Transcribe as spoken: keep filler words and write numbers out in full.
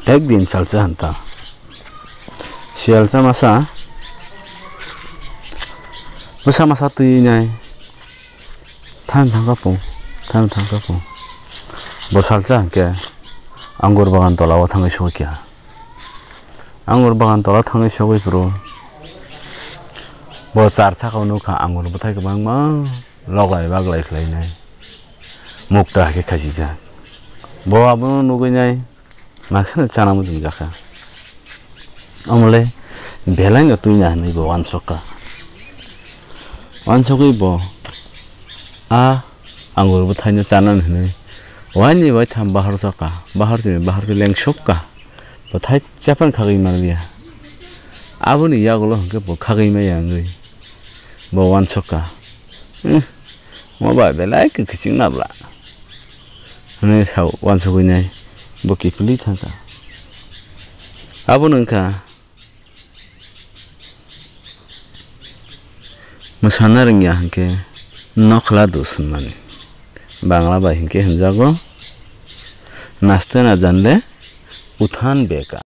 Ek din salsa hanta. Sialsa masa. Bwsa masa twi nai. Thang thang kapung. Thang thang kapung. Bo salsa hwnkhe angur bagan tola o thangwi sokya. Angur bagan tola thangwi sogwi phuru. Bo char saka o nukha angur bwthai kwbangma loglai baglai khlainai. Mukta hai khe khachijak. Bo abono nugwi nai. Ma kheno chana muchung jakha. Omole belai no twi na hinwi bo uansukha. Uansugwi bo a angur bwthai no chana hinwi waini waitham bahar sokha. Bahar simi bahar khe lengsukha. Bwthai chapang khagwi manliya. Aboni yagulo hwnkhe bo khagwi maya wngwi bo uansukha. Mo bai belai kwkhwchwng nabla. Hwnwi sa uansugwi nai bo kiphilwi thangkha. Abono wngkha mwsana rwngya hwnkhe nokhla dos hwnmani. Bangla bai hwnkhe hwnjago naste na janle uthan beka.